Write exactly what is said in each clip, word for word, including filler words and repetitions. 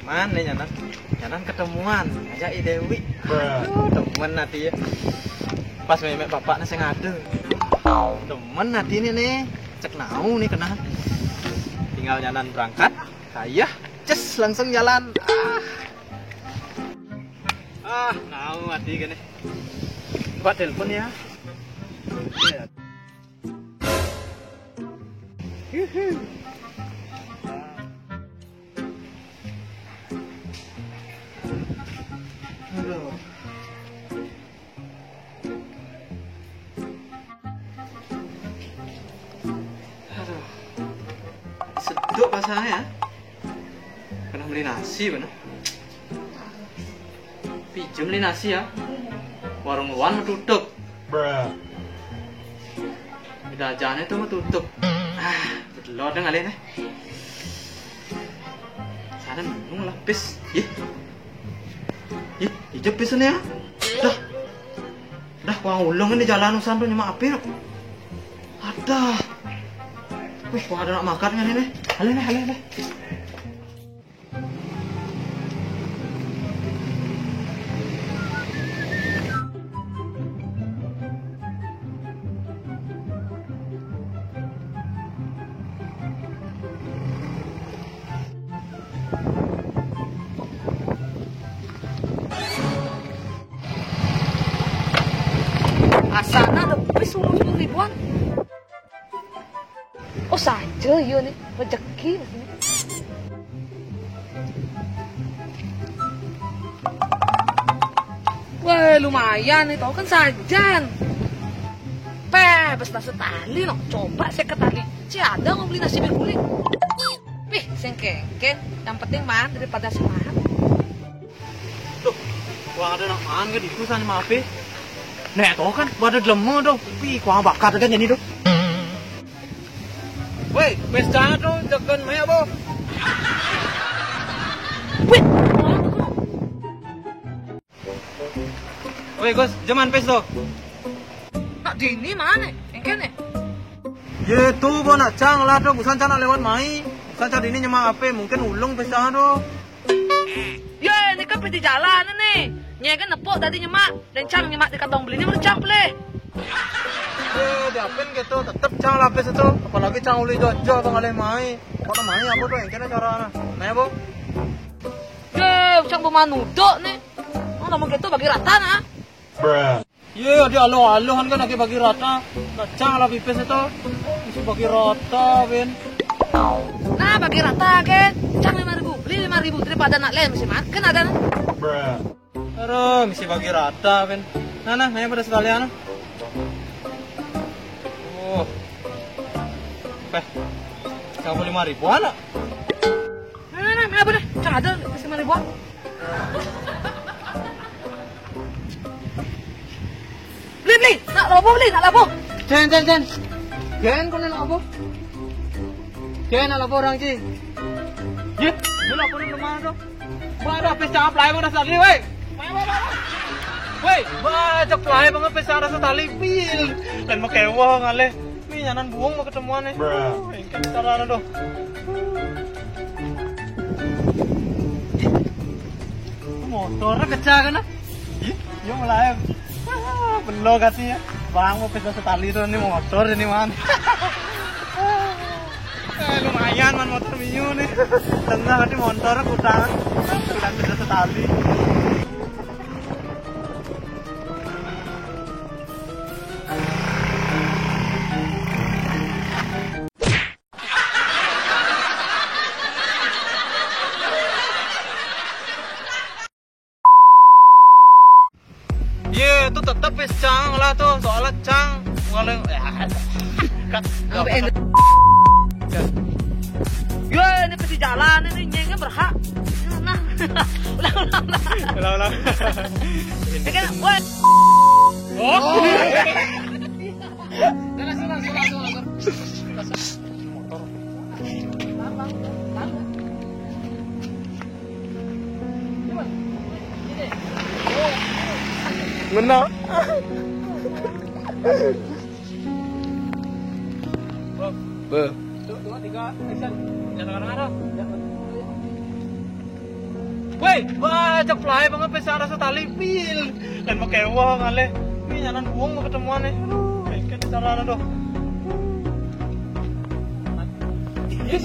Mana nyanan? Nyanan ketemuan, ajak I Dewi. Aduh, temen nanti ya. Pas memek bapaknya sing ada. Temen nanti ini nih, cek nau nih kena. Tinggal nyanan berangkat, saya ces langsung jalan. Ah, ah, nau mati gini. Buat telepon ya. Iya. Aduh. Aduh. Seduk rasanya ya. Pernah beli nasi bener. Pijem beli nasi ya. Warung luan mau tutup. Udah aja nih tuh mau tutup. Ah, betul deh ngalih nih. Sana nunggu lah, pis. Ih. Ih, ijep pis ini ya. Dah. Dah, kurang ulung ini jalan usan tuh nyemak api no. Ada. Wih, wah ada nak makan kan ini. Alih nih, alih nih. Asana lebih sepuluh ribuan. Oh, saja iya nih, rezeki. Wah, lumayan nih, tau kan sajan. Peh, bes nasi tali no, coba saya ke tali. Si ada mau beli nasi berguling. Pih, sing kengken, yang penting man daripada sing lahan. Duh, wah ada nak maan kan itu sana maaf eh. Nek toh kan, wah ada gelem tuh. Pi, wah bakat kan jadi tuh. Woi, pesta tuh tekan maya bo. Wih, woi Gus, jaman pes tuh. Nak dini mana? Engkene. Ye tuh bo nak cang lah tuh, busan cang nak lewat mai. Busan cang dini nyemak ape, mungkin ulung pesta tuh. Ya, ini kan peti jalan nih. Nyeken nepuk tadi nyemak, dan cang nyemak di kantong beli ini menurut cang pelih. Eh, diapin gitu, tetep cang lapis itu. Apalagi cang uli jojo apa ngalih mai. Apa mai apa tuh yang kena cara nah. Nah, ya, Bu. Ya, cang mau manuduk nih. Oh, namun gitu bagi rata nah. Ye, ada aloh-alohan kan lagi bagi rata. Kacang lah pipis itu. Mesti bagi rata, Win. Nah, bagi rata, Ken. Cang lima ribu, beli lima ribu daripada nak lain mesti makan ada nah. Aduh, mesti bagi rata, Win. Nah, nah, nanya pada sekalian. Oh. Eh, tiga puluh lima ribu anak. Nah, nah, nah, apa dah? Cang ada, mesti lima ribu. Beli, beli, nak lobo beli, nak lobo. Jen, jen, jen. Jen, kau nak lobo? Jen, nak lobo orang Cing. Ye, lu lobo di mana tuh? Baru apa cakap lah, emang rasa tali, woi. Woi, baca pelai banget pesta rasa tali, pil. Dan mau kewah ngaleh. Nih, nyanan buang mau ketemuan nih. Bruh. Yang kita tuh. Motor kecil kan? Ih, yo mulai. Ah, belum kasih ya. Bang mau pesta setali tuh ini motor ini man. Eh, lumayan man motor Mio nih. Tengah nanti motor kutang. Udah pesta setali. Iya, itu tetep wis cang lah tuh, soalnya cang ngoleh ya. Kan. Apa enak? Ya, ini pasti jalan ini nyengnya berhak. Nah, ulang, ulang, ulang. Ulang, ulang. Ini kan, woi. Oh. Ngena. Be. Satu, dua, tiga, action. Jangan ngarah-ngarah. Ya. Woi, wah, cak fly banget pe cara setali pil. Kan make wong ale. Ini nyanan buang mau ketemuan nih. Aduh, kayak cara ada doh. Iya.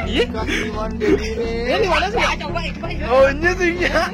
Iya. Ini di mana sih? Coba, coba. Oh, ini sih ya.